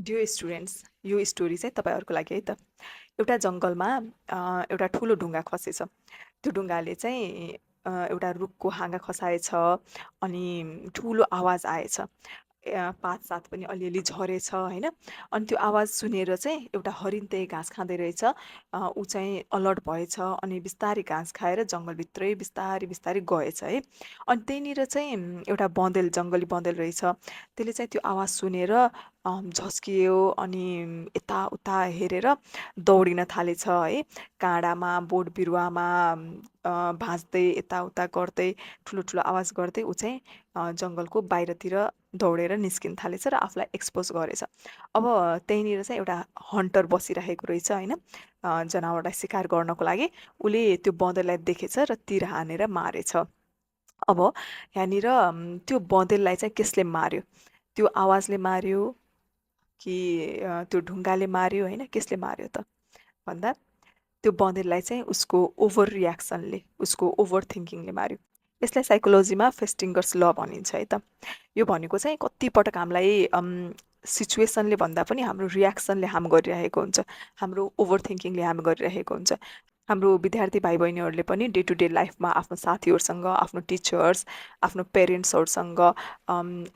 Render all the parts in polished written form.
Dear students, यो story चाहिँ तपाईँहरूको लागि है त। एउटा जङ्गलमा एउटा ठुलो ढुङ्गा खसेछ। त्यो ढुङ्गाले चाहिँ एउटा रुखको हाँगा खसाएछ अनि ठुलो आवाज आएछ। पातसात पनि अलिअलि झरेछ होइन। अनि त्यो आवाज सुनेर चाहिँ एउटा हरिण त्यही घाँस खाँदै रहेछ। ऊ चाहिँ अलर्ट भएछ अनि बिस्तारै घाँस खाएर जङ्गलभित्रै बिस्तारै बिस्तारै गएछ है। अनि त्यहीँनिर चाहिँ एउटा बँदेल, जङ्गली बँदेल रहेछ। त्यसले चाहिँ त्यो आवाज सुनेर झस्कियो अनि यताउता हेरेर दौडिन थालेछ है। काँडामा, बोट बिरुवामा भाँच्दै यताउता गर्दै ठुलो ठुलो आवाज गर्दै ऊ चाहिँ जङ्गलको बाहिरतिर दौडेर निस्किन थालेछ र आफूलाई एक्सपोज गरेछ। अब त्यहीँनिर चाहिँ एउटा हन्टर बसिरहेको रहेछ होइन, जनावरलाई शिकार गर्नको लागि। उसले त्यो बँदरलाई देखेछ र तीर हानेर मारेछ। अब यहाँनिर त्यो बँदेललाई चाहिँ कसले मार्यो? त्यो आवाजले मार्यो कि त्यो ढुङ्गाले मार्यो होइन, कसले मार्यो त भन्दा त्यो बँदेललाई चाहिँ उसको ओभर रियाक्सनले, उसको ओभर थिङ्किङले मार्यो। यसलाई साइकोलोजीमा फेस्टिङ्गर्स ल भनिन्छ है त। यो भनेको चाहिँ कतिपटक हामीलाई सिचुएसनले भन्दा पनि हाम्रो रियाक्सनले हार्म गरिरहेको हुन्छ, हाम्रो ओभर थिङ्किङले हार्म गरिरहेको हुन्छ। हाम्रो विद्यार्थी भाइ बहिनीहरूले पनि डे टु डे लाइफमा आफ्नो साथीहरूसँग, आफ्नो टिचर्स, आफ्नो पेरेन्ट्सहरूसँग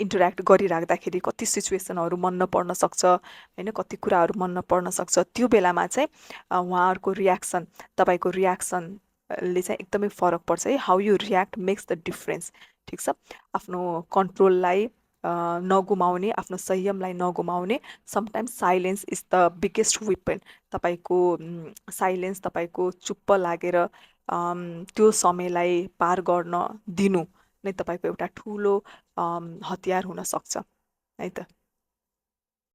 इन्टरेक्ट गरिराख्दाखेरि कति सिचुएसनहरू मन नपर्न सक्छ होइन, कति कुराहरू मन नपर्न सक्छ। त्यो बेलामा चाहिँ उहाँहरूको रियाक्सन, तपाईँको रियाक्सनले चाहिँ एकदमै फरक पर्छ है। How you react makes the difference. ठिक छ। आफ्नो कन्ट्रोललाई नगुमाउने, आफ्नो संयमलाई नगुमाउने। Sometimes silence is the biggest weapon. तपाईँको साइलेन्स, तपाईँको चुप्प लागेर त्यो समयलाई पार गर्न दिनु नै तपाईँको एउटा ठुलो हतियार हुन सक्छ है त।